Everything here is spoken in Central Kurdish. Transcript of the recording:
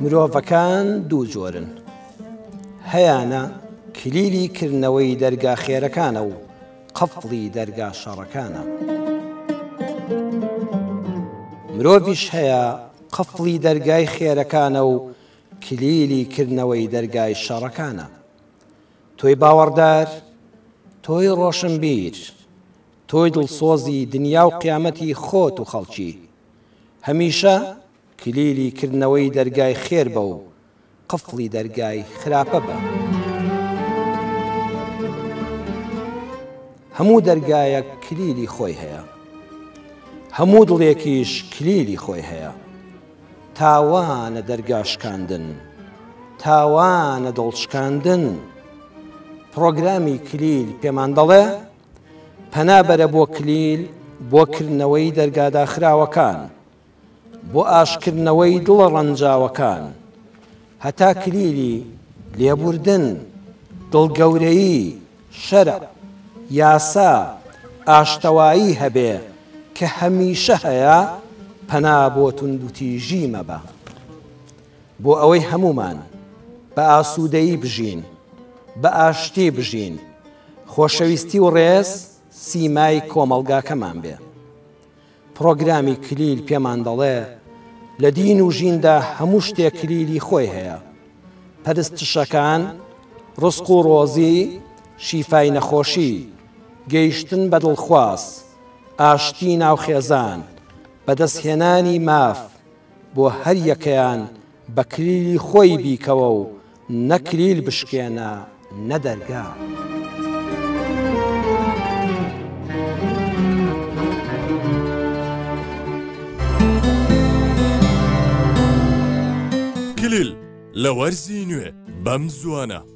مرۆڤەکان دوو جۆرن، هەیانە کلیلی کردنەوەی دەرگا خێرەکانە و قفڵی دەرگا شەڕەکانە. مرۆڤیش هەیە قفڵی دەرگای خێرەکانە و کلیلی کردنەوەی دەرگای شەڕەکانە. تۆی باوەڕدار، تۆی ڕۆشنبیر، تۆی دڵسۆزی دنیا و قیامەتی خۆت و خەڵکی، هەمیشە کلیلی کردنەوەی دەرگای خێر بە و قفڵی دەرگای خراپە بە. هەموو دەرگایەک کلیلی خۆی هەیە. هەموو دڵێکیش کلیلی خۆی هەیە. تاوانە دەرگا شکاندن. تاوانە دڵ شکاندن. پڕۆگرامی کلیل پێمان دەڵێ، پەنا بەرە بۆ کلیل بۆ کردنەوەی دەرگا داخراوەکان. بۆ ئاشکردنەوەی دڵە ڕەنجاوەکان، هەتا کلیلی لێبوردن، دڵگەورەیی، شەرع، یاسا، ئاشتەوایی هەبێ کە هەمیشە هەیە، پەنا بۆ توندوتیژی مەبە. بۆ ئەوەی هەموومان بە ئاسوودەیی بژین، بە ئاشتی بژین، خۆشەویستی و ڕێز سیمای کۆمەڵگاکەمان بێ. پڕۆگرامی کلیل پێمان دەڵێ، لە دین و ژیندا هەموو شتێک کلیلی خۆی هەیە. پەرستشەکان، ڕزق و ڕۆزی، شیفای نەخۆشی، گەیشتن بە دڵخواز، ئاشتی ناو خێزان، بەدەستهێنانی ماف، بۆ هەر یەکەیان بە کلیلی خۆی بیکەوە و نە کلیل بشکێنە نە دەرگا. کلیل لە وەرزی نوێ بەم زووانە.